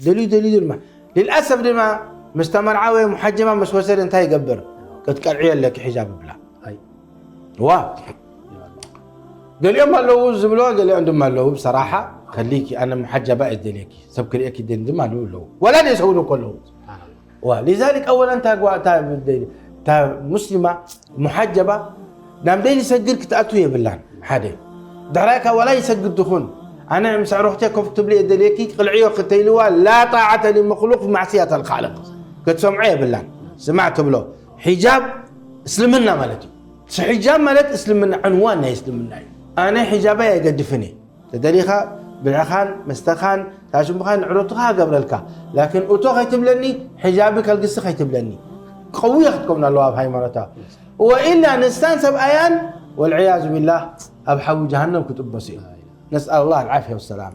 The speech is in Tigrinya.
ደልዩ ደልዩ ድማ ልልኣሰፍ ድማ ምስ ተመርዓወ ሙሓጀባ ምስ ወሰደ እንታይ ይገብር? ክትቀልዕዮ ኣለኪ ሒጃብ ይብላ። ኣይ ዋ ገሊኦም ኣለዉ ዝብሎ ገሊኦም ድማ ኣለዉ ብሰራሓ ከሊኪ ኣነ ሙሓጀባ እየ ደልየኪ ሰብ ክርእየኪ ደን ድማ ኣለዉ ኣለዉ ወላ ደይ ሰውዶ ከለዉ ዋ ሊዛሊክ ኣወላ እንታይ ጓ እንታይ ብደይ- እታ ሙስሊማ ሙሓጀባ ናብ ደይ ዝሰግድ ክትኣቱ የብላን ሓደ ድሕራይካ ወላ ይሰግድ ትኹን ኣነ ምስ ኣዕሩኽተ ኮፍ ክትብሊ እየ ደልየኪ ቅልዕዮ ክተይልዋ ላ ጣዓተ ሊመክሉቅ ማዕስያት ኣልካልቅ ክትሰምዖ የብላን ስማዕ ትብሎ ሒጃብ እስልምና ማለት እዩ ሕጃብ ማለት እስልምና ዕንዋን ናይ እስልምና እዩ ኣነ ሕጃበይ ኣይገድፍን እየ ተደሊኻ ብልዕኻን መስተኻን ታሽምኻን ንዕረቱኻ ገብረልካ ላኪን እቶ ከይትብለኒ ሕጃቢ ከልግሲ ከይትብለኒ ቀውየ ክትከውን ኣለዋ ኣብ ሃይማኖታ ወኢላ ንስታን ሰብኣያን ወልዕያዙ ቢላህ ኣብ ሓዊ ጀሃነም ክጥበሱ እዩ ነስኣል ላህ ልዓፍያ ወሰላም